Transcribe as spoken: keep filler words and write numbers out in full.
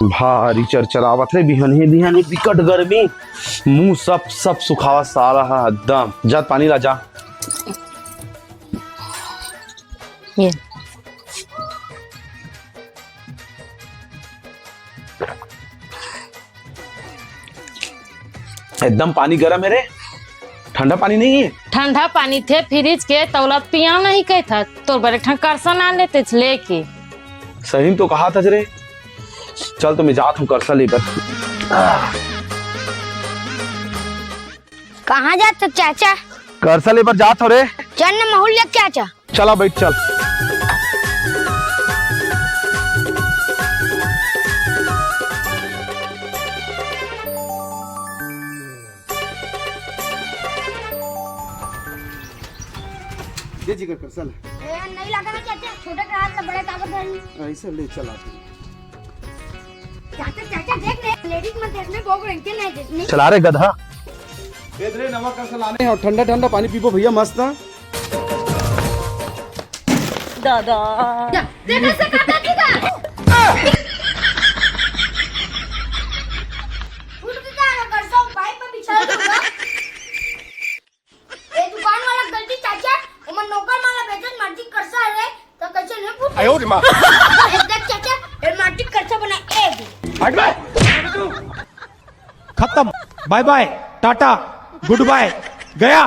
भारी चरचरावत रे, बिहनही बिहनही बिकट गर्मी, मुंह सप सप सुखावत साला ह एकदम। जा पानी ला जा। ये। एकदम पानी गरम हे रे, ठंडा पानी नहीं हे। ठंडा पानी थे फ्रिज के, तौला पिया नहीं कहत हस। तोर बर एक ठन करसा लान लेतेच लेके। सही में तो कहत हस रे। चल तो मैं जात हूँ करसा ले बर। कहाँ जात हो चाचा? करसा ले बर जात हूँ रे। चल न महूँ ल ले चाचा। चला बइठ चल। दे जिगर करसा ल। ए, नहीं लगा ना चाचा, छोटे के हाथ से बड़े ताकत है। ऐसे ले चला तू। चाचा, चाचा, देख ले, लेडीज मन देखने, बॉब रंग के नहीं देखने। चला रे गधा। ए रे, नवा करसा लाने हो, ठंडा ठंडा पानी पीबो भैया, मस्त ना। दादा। जा, तेरे से काटा नहीं था। फूट के क्या करसा, पाइप में बिछा दूंगा। ए दुकान वाला गलती चाचा, ओमन नौकर मन ला बेचत माटी करसा रे, त कैसे नहीं फूट? आयो रे माँ। ए देख चाचा, ए माटी करसा बना ए दे। हट बे। खत्म, बाय बाय, टाटा, गुड बाय, गया।